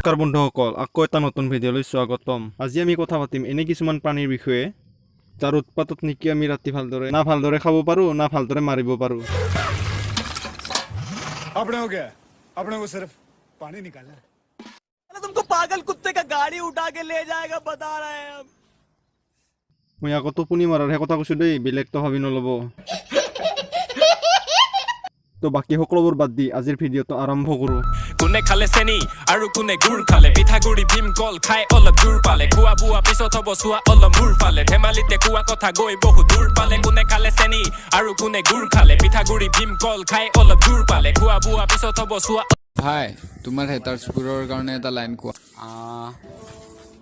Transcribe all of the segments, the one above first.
নমস্কাৰ বন্ধুসকল, আকৌ এটা নতুন ভিডিঅ'লৈ স্বাগতম। আজি আমি কথা পাতিম এনে কিছুমান প্ৰাণীৰ বিষয়ে, যাৰ উৎপাতত নেকি আমি ৰাতি ভালদৰে না ভালদৰে খাব পাৰোঁ, না ভালদৰে মাৰিব পাৰোঁ। अपने हो गया, अपने को सिर्फ पानी निकालना है। तुमको पागल कुत्ते का गाड़ी उठा के ले जाएगा, बता रहे हैं हम। মই আকৌ টোপনি মৰাৰহে কথা কৈছোঁ দেই, বেলেগটো ভাবি নল'ব। তো বাকী সকলোবোৰ বাদ দি আজিৰ ভিডিঅ'টো আৰম্ভ কৰোঁ। কোনে খালে চেনি আৰু কোনে গুৰ খালে, পিঠাগুৰি ভীমকল খাই অলপ জোৰ পালে, খোৱা বোৱা পিছত হ'ব চোৱা অলপ মূৰ ফালে, ধেমালিতে কোৱা কথা গৈ বহু দূৰ পালে। কোনে খালে চেনি আৰু কোনে গুৰ খালে, পিঠাগুৰি ভীমকল খাই অলপ জোৰ পালে, খোৱা বোৱা পিছত হ'ব চোৱা। ভাই, তোমাৰ হেটাৰ্ছবোৰৰ কাৰণে এটা লাইন কোৱা।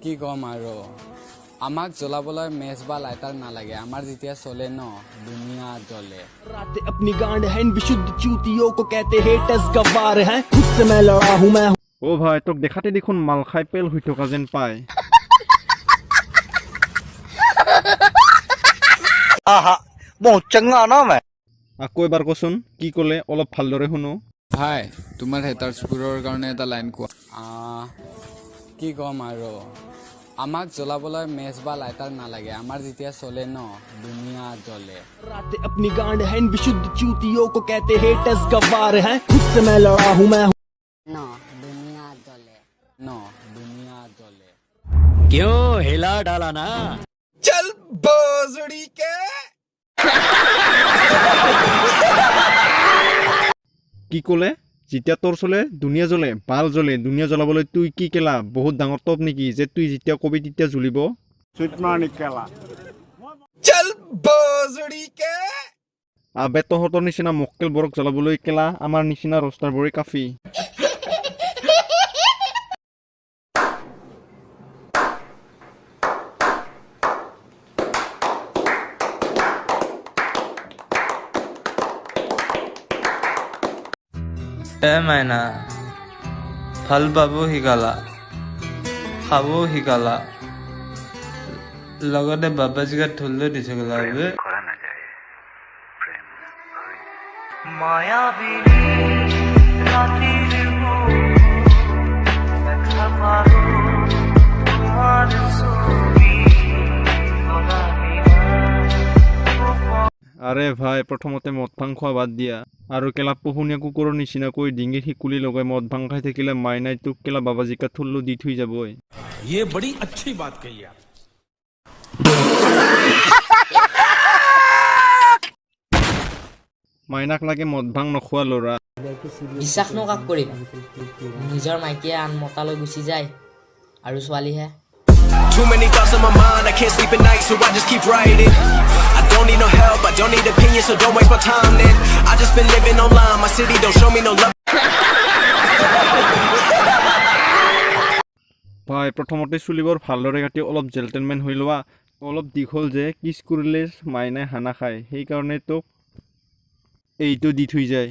কি ক'ম আৰু, আমাক জ্বলাবলৈ মেচ বা লাইটাৰ নালাগে, আমাৰ যেতিয়া চলে ন, দুনিয়া জ্বলে। रातें अपनी गांड है, इन विशुद्ध चूतियों को कहते हेटर्स गवार हैं। खुद से मैं लड़ा हूँ मैं। অ' ভাই, তোক দেখাতে দেখোন মাল খাই পেল হৈ থকা যেন পায়। आहा, बहुत चंगा ना मैं। আকৌ এবাৰ কচোন, কি ক'লে? অলপ ভালদৰে শুনো। ভাই, তোমাৰ হেটাৰ্ছবোৰৰ কাৰণে এটা লাইন কোৱা। কি ক'ম আৰু, আমাক জ্বলাবলৈ মেচ বা লাইটাৰ নালাগে, আমাৰ যেতিয়া চলে ন, দুনিয়া জ্বলে। रातें अपनी गांड है, इन विशुद्ध चूतियों को कहते हेटर्स गवार हैं। खुद से मैं लड़ा हूँ मैं। ন দুনিয়া জ্বলে, ন দুনিয়া জ্বলে। क्यों हिला डाला ना? चल बोजड़ी के। কি ক'লে? যেতিয়া তোৰ চলে দুনীয়া জ্বলে? বাল জ্বলে। দুনীয়া জ্বলাবলৈ তুই কি কেলা বহুত ডাঙৰ টপ নেকি যে তুই যেতিয়া কবি তেতিয়া জ্বলিব? चल बोजड़ी के। আবে তহঁতৰ নিচিনা মক্কেলবোৰক জ্বলাবলৈ কেলা আমাৰ নিচিনা ৰষ্টাৰবোৰেই কাফি। এ মাইনা, ভাল পাব শিকালা, খাবও শিকালা, লগতে বাবাজিকা ঠোলো দিছে গলা বে। আৰে ভাই, প্ৰথমতে মদ ভাং খোৱা বাদ দিয়া আৰু কেলা পোহনীয়া কুকুৰৰ নিচিনাকৈ ডিঙিত শিকুলি লগাই মদ ভাং খাই থাকিলে মাইনাই তোক কেলা বাবাজিকা থুল্লু দি থৈ যাবই। ये बड़ी अच्छी बात कही आप। মাইনাক লাগে মদ ভাং নোখোৱা ল'ৰা। বিশ্বাসনো কাক কৰিম? নিজৰ মাইকীয়ে আন মতালৈ গুচি যায় আৰু ছোৱালীহে। Too many thoughts on my mind, I can't sleep at night, so I just keep writing. I don't need no help, I don't need opinions, so don't waste my time then. I just been living online, my city don't show me no love. ভাই, প্ৰথমতে চুলিবোৰ ভালদৰে কাটি অলপ জেলটেলমেন হৈ লোৱা। অলপ দীঘল যে, কিছ কৰিলে মাইনাই হানা খায়, সেইকাৰণে তোক এইটো দি থৈ যায়।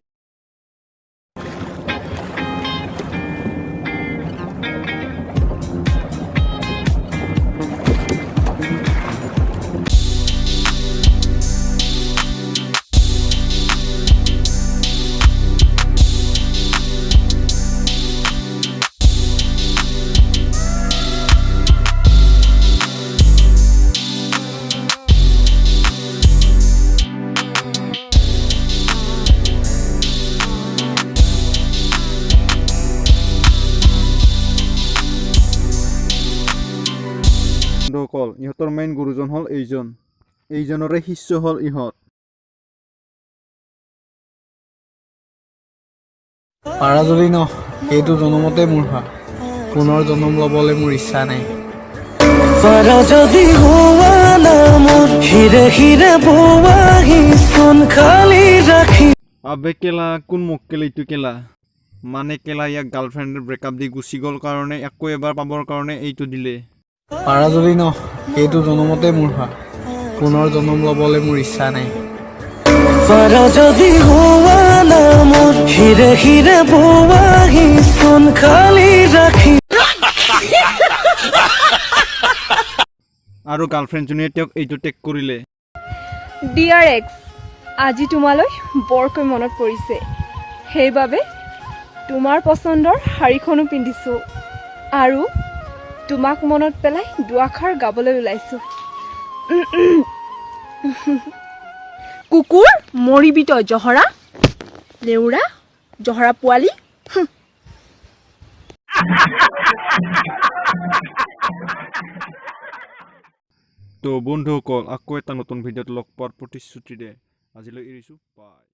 বন্ধুসকল, ইহঁতৰ মেইন গুৰুজন হ'ল এইজন, এইজনৰে শিষ্য হ'ল ইহঁত। পাৰা যদি ন, এইটো জনমতে মোৰ হোৱা, পুনৰ জনম ল'বলৈ মোৰ ইচ্ছা নাই। পাৰা যদি হোৱা না মোৰ, হিৰে হিৰে বোৱাহি চোন খালি ৰাখি। আবে কেলা, কোন মক্কেল এইটো কেলা? মানে কেলা ইয়াক গাৰ্লফ্ৰেণ্ডে ব্ৰেকআপ দি গুচি গ'ল কাৰণে আকৌ এবাৰ পাবৰ কাৰণে এইটো দিলে। পাৰা যদি ন, এইটো জনমতে মোৰ হোৱা, পুনৰ জনম ল'বলৈ মোৰ ইচ্ছা নাই। পাৰা যদি হোৱা না মোৰ, হিৰে হিৰে বোৱাহি চোন খালি ৰাখি। আৰু গাৰ্লফ্ৰেণ্ডজনীয়ে তেওঁক এইটো টেগ কৰিলে। ডিয়াৰ এক্স, আজি তোমালৈ বৰকৈ মনত পৰিছে, সেইবাবে তোমাৰ পচন্দৰ শাড়ীখনো পিন্ধিছোঁ। আৰু তোমাক মনত পেলাই দুআষাৰ গাবলৈ ওলাইছোঁ। কুকুৰ মৰিবি তই, জহৰা লেউৰা, জহৰা পোৱালি। তো বন্ধুসকল, আকৌ এটা নতুন ভিডিঅ'ত লগ পোৱাৰ প্ৰতিশ্ৰুতিৰে আজিলৈ এৰিছোঁ। বাই।